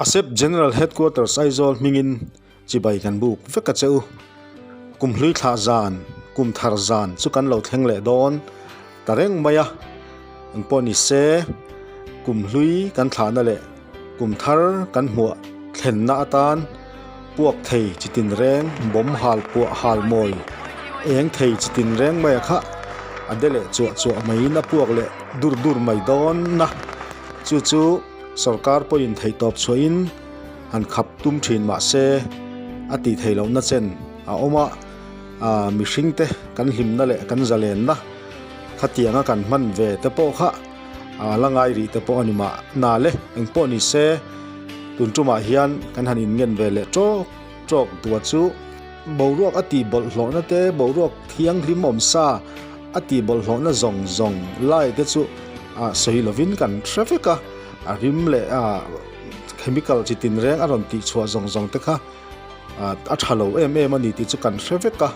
ASEP General Headquarters Aizawl hmingin chibai kan buk vek a che u. Kum hlui thlah zan, kum thar zan chu kan lo thleng leh dawn ta reng mai a. Engpawh ni se, kum hlui kan thlahna leh kum thar kan hmuah thlenna atan puak thei chi tinreng, bawm hal puah hal mawi eng thei chi tinreng mai a kha a de leh chuah chuah maiin a puak leh dur dur mai dawn a. Chu chu. Sorkar pawhin theihtawp chhuahin han khap tum thin mah se a tih theih lohna chen a awm a, aah mihringte kan hlimna leh kan zalenna khatianga kan hman ve te pawh kha a la ngai rih te pawh a ni mah na le. Engpawh ni se tun tumah hian kan han inngen ve leh tawk tawk tua chu boruak a tih bawlhhlawhna te, boruak thianghlim awm sa a tih bawlhhlawhna zawng zawng lai te chu ah sawi lovin kan hre vek a, a rim leh ah chemical chi tin reng a rawn tih chhuah zawng zawng te kha ah a tha lo em em a ni tih chu kan hre vek a,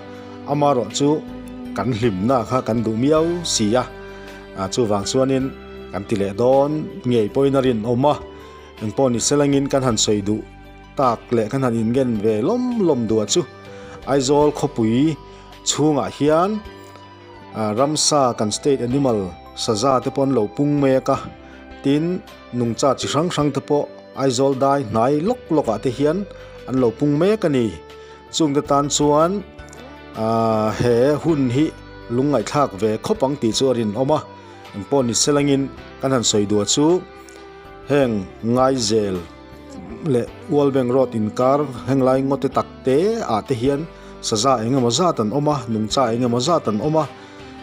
amaherawh chu kan hlimna kha kan duh miau si a, ah chuvang chuanin kan ti leh dawn ngei pawhin a rinawm a, engpawh ni selangin kan han sawi duh tak leh kan han inngen ve lawm lawm duh a chu Aizawl khawpui chhungah hian Ramsa kan state animal saza te pawh an lo pung mek a, tin nungcha chi hrang hrang te pawh Aizawl dai hnai lawk lawk ah te hian an lo pung mek a ni. Chungte tan chuan ahh he hun hi lungngaihthlak ve khawp ang tih chu a rinawm a, engpawh ni selangin kan han sawi duah chu heng Ngaizel leh World Bank Road inkar heng lai ngawte tak te ah te hian Saza eng emaw zat an awm a, nungcha eng emaw zat an awm a,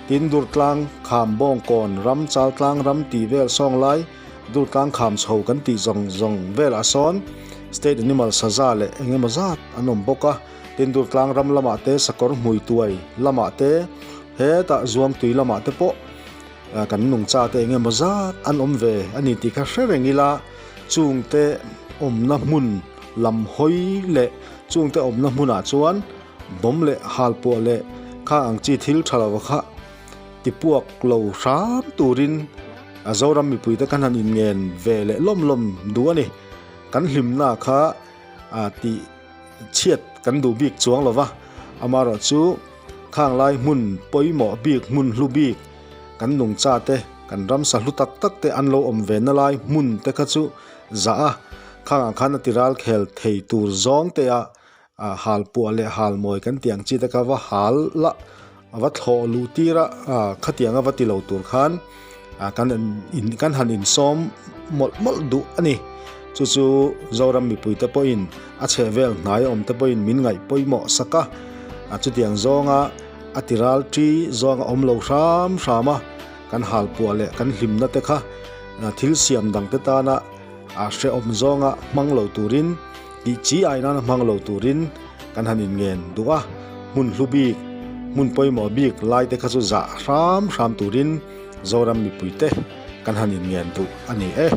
tin Durtlang kham bawngkawn ram Chaltlang ram tih vel sawng lai Durtlang kham chho kan tih zawng zawng velah sawn State Animal saza leh eng emaw zat an awm bawk a, tin Durtlang ram lamah te sakawr hmui tuai lamah te hetah Zuangtui lamah te pawh kan nungcha te eng emaw zat an awm ve a ni tih kha hre reng ila chungte awmna hmun lam hawi leh Chungte awmna hmunah chuan bawm leh halpuah leh kha ang chi thil tha lo kha tipuak lo hram turin a Zoram mipuite kan han inngen ve leh lawm lawm duh a ni. Kan hlimna kha tih chhiat kan duh bik chuang lo va, amaherawh chu khang lai hmun pawimawh bik hmun hlu bik kan nungcha te kan ramsa hlu tak tak te an lo awm ve na lai hmun te kha chu zah a, khangah khan a ti ral khel thei tur zawng te a ah hal puah leh hal mawi kan tih ang chi te kha va hal la a va thlawh luh tir a ah khatiang a va ti lo tur khan ah kan in kan han insawm mawlh mawlh duh a ni chu chu Zoram mipui te pawhin a chhehvel hnai awm te pawhin min ngaih pawimawh sak a ah chutiang zawnga a ti ral thi zawng a awm lo hram hram a kan hal puah leh kan hlimna te kha thil siam dang te tana a hrehawm zawnga hmang lo turin tih chi ai nana hmang lo turin kan han inngen duh a, hmun hlu bik, hmun pawimawh bik lai te kha chu zah hram hram turin Zoram mipui te kan han inngen duh a ni e.